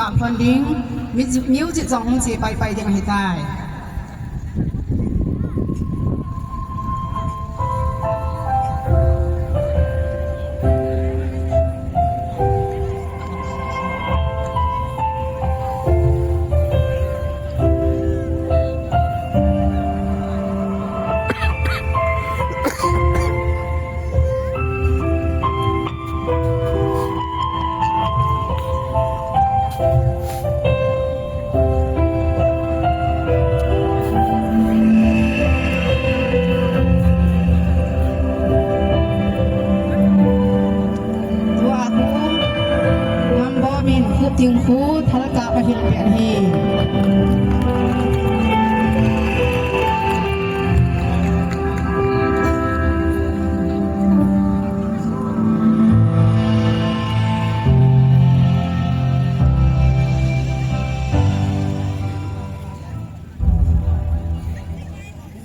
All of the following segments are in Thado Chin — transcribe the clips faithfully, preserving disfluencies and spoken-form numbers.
Hon ding, music, music jong hung che paipai ding ahitai. Tua khu, Ngambom in khup ding khu thalkap ahil peh ahi.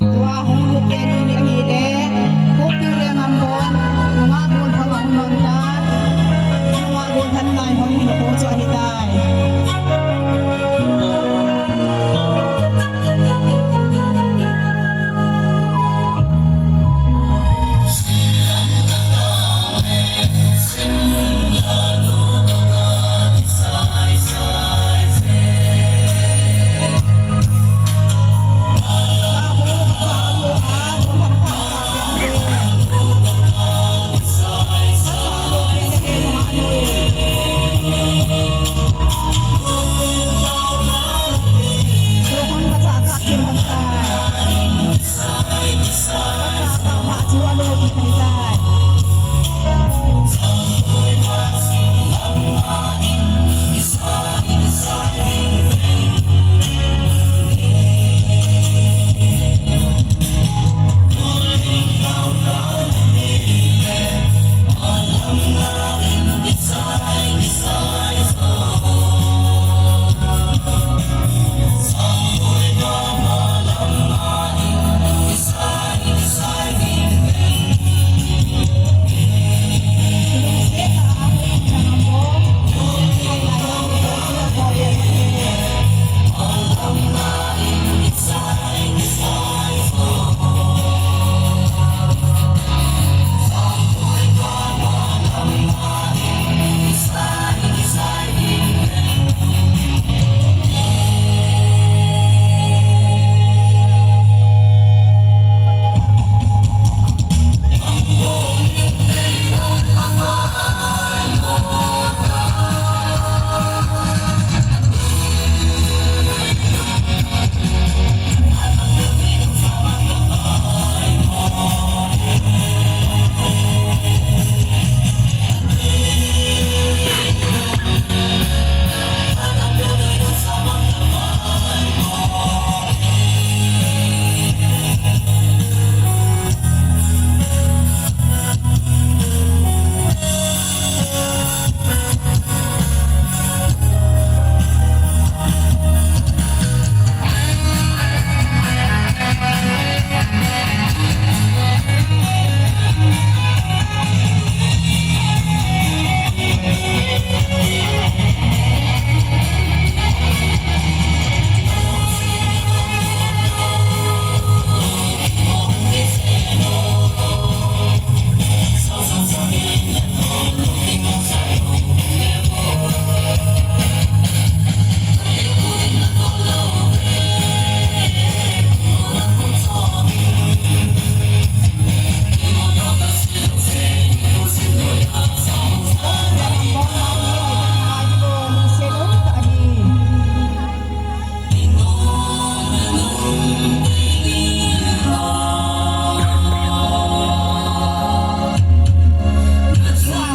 Tua hung lut pen u ni ahile, Khupting le Ngambom, nungah golhang ahung lhon tai, nungah golhang lai hon hin kho chu ahitai.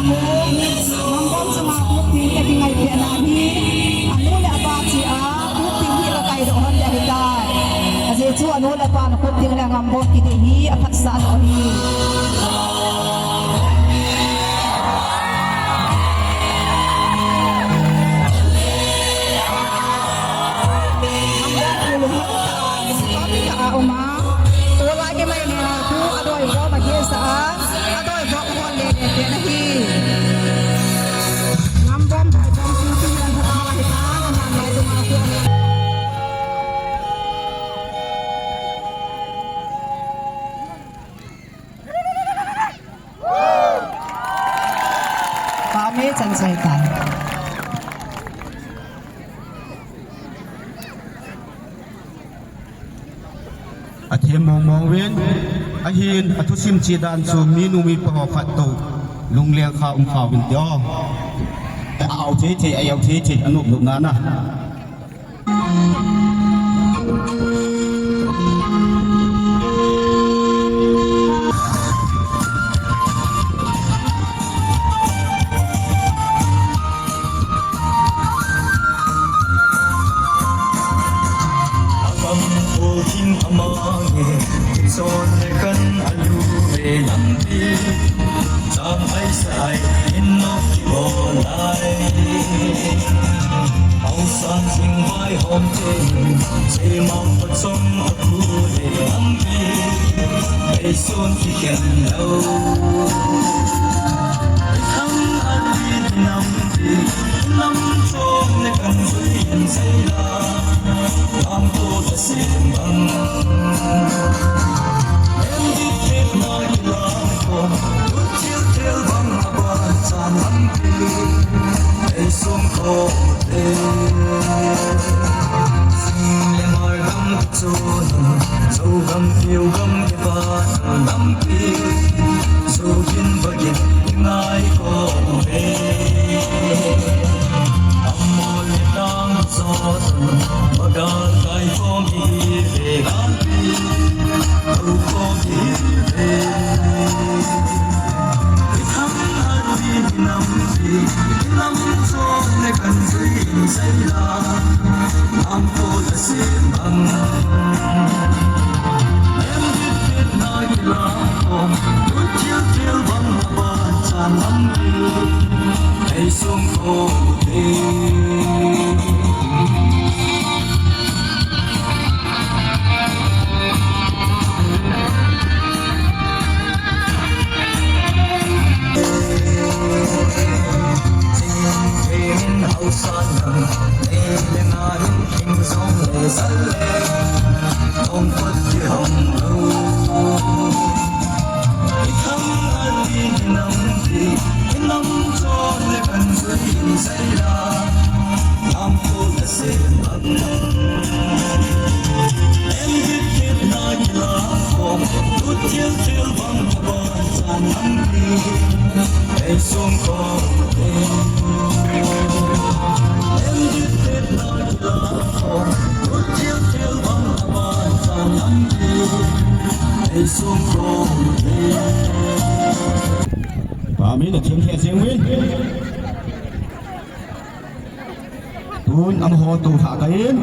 Ngambom chunga Khupting le dingai pehna hi, anu le apa chea, Khupting hi la kaidoh hon ding ahitai. Ajeh chu anu le apan Khupting le Ngambom kiti hi aphatsah doh ahi. Ngambom khu lungmong tah a, lungtom tah a um a, tulai gei mai ni a khu adoi bom agesa a, adoi bom hon le le pen ahi. Ngambom doi bom chu chu hian pha ta la hi ta. Chai tai. Athem mong mong uvin, ahin, athusim che dan chu minu mipa ho khat tou lungleng kha um kha uvin te o. Au thei thei, ayau thei thei, anop nop na na. Abang ko king amang e, son le kan alu e lampi. Chang ai sa ai in nok ki bo lai. Aung San Sing Vai hom te, sei mang pa chong a ku le lampi. Ei sun ki ken lo. Thang a ti nam ti, nam chong le kan zui in sei la. Lam ko ta sim bang. Em di kit na ki lam ko. Thil thil bang a ban chan lampi, ei sung ko te. Sing le mar gam chun, Zo gam, Keu gam, Kipa lampi, Zo gin ba gin ngai ko ve. Amol le tang zo, bagal kai ko mi ve lampi, ko ko mi ve. Ithang a ti nam ti, nam chon le kan zui in sei la. Nam ko ta sim bang. Em dit dit na ki la ko. Ut thil thil bang a ban chan nam ti. Ei sung ko te. Amin, a chim thei jing uvin. Tun amaho tou thah kah in.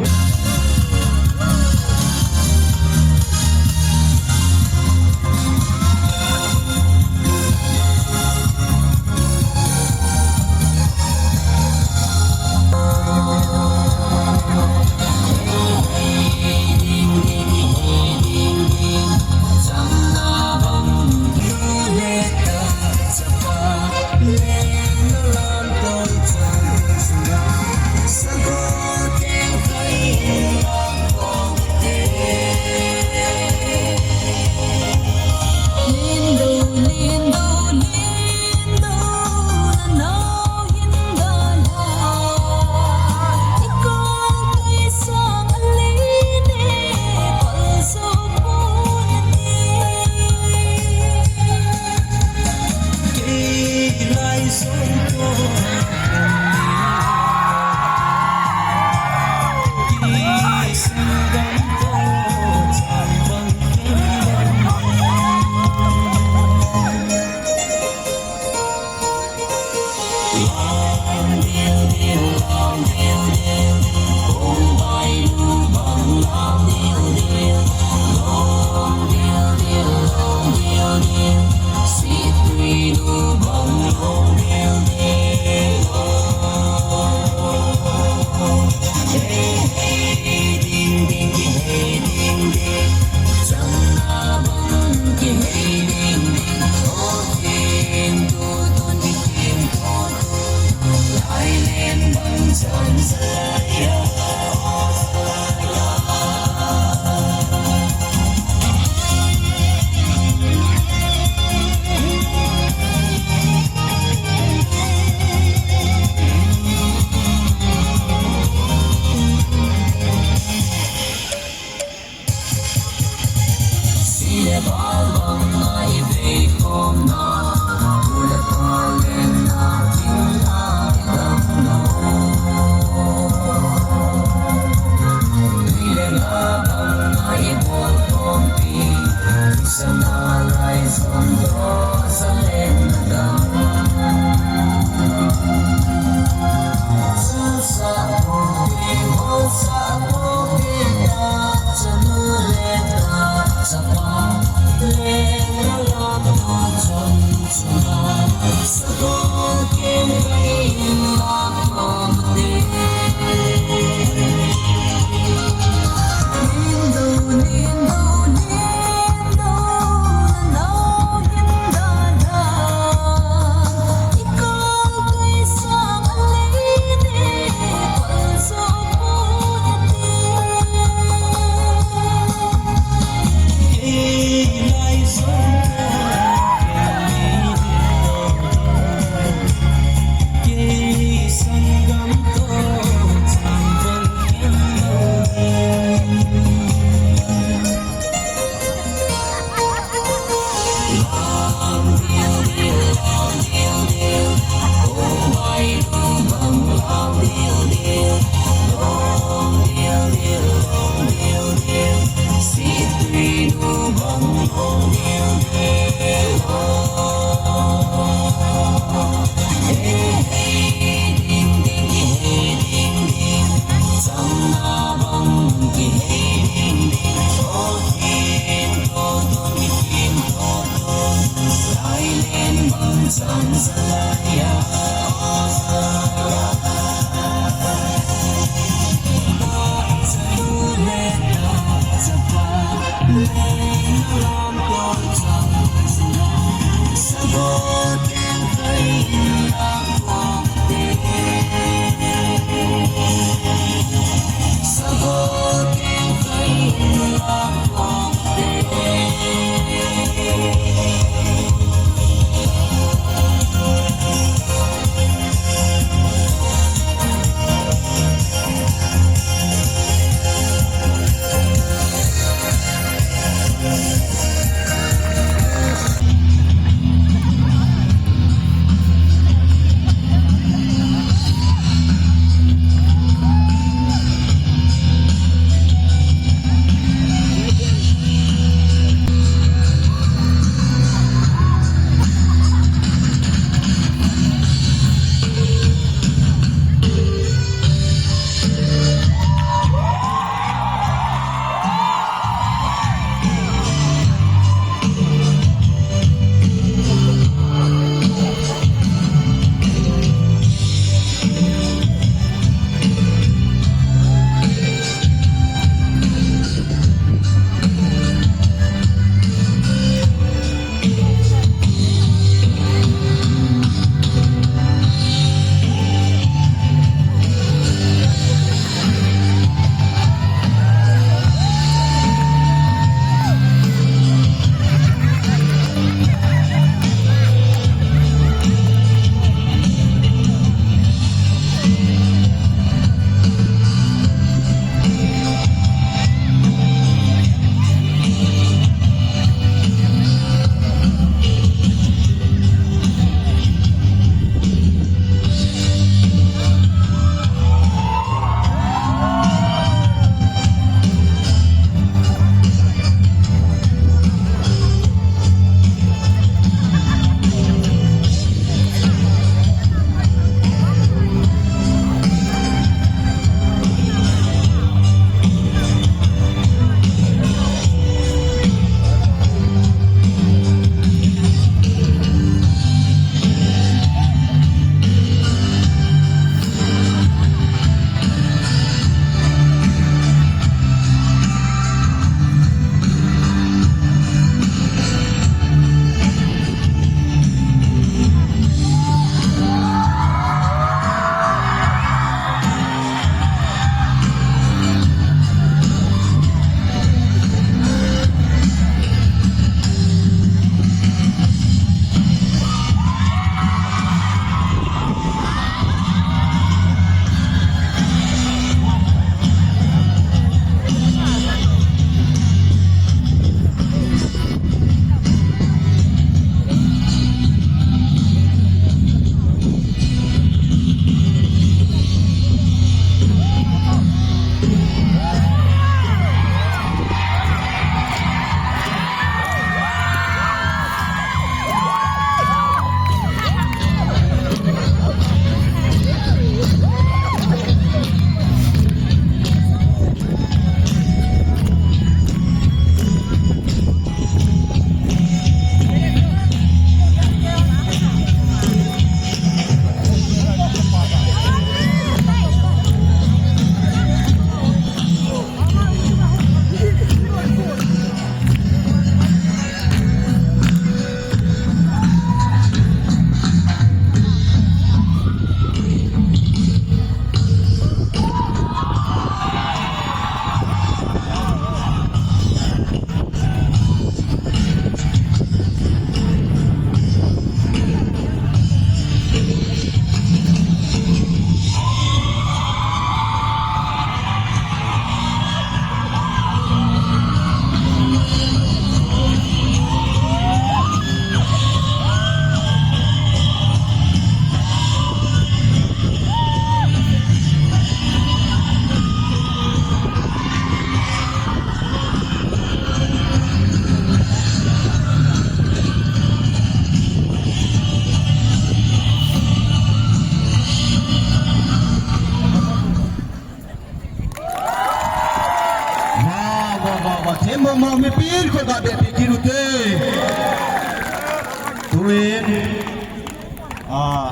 Ah,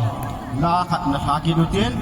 la khat na lha kit utin.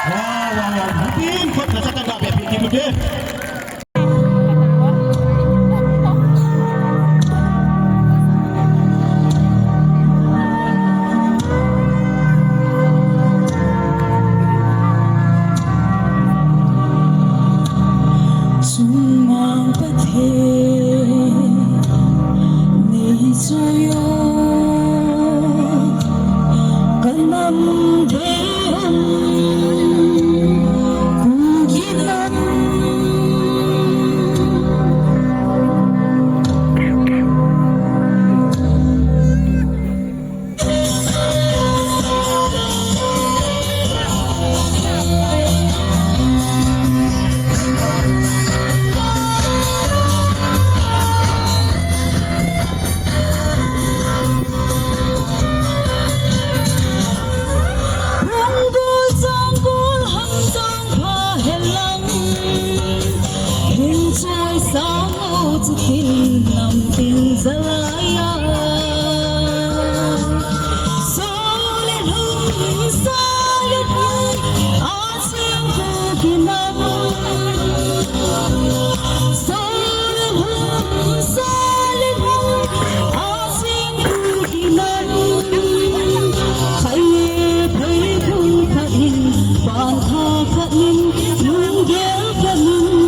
Wow, wow, wow. Team, kot na sa tanda, be, team, team. Chungmang Pathen, nei chu yo, ka nam dei hon, kung gidan. Chu tin nam tin jalai a. Sa le lhum, sa le lhum, a sing pu kinam. Sa le lhum, sa le lhum, a sing pu kinam. Khai phei phung kha in, pan tha kha in, lung gel kha in.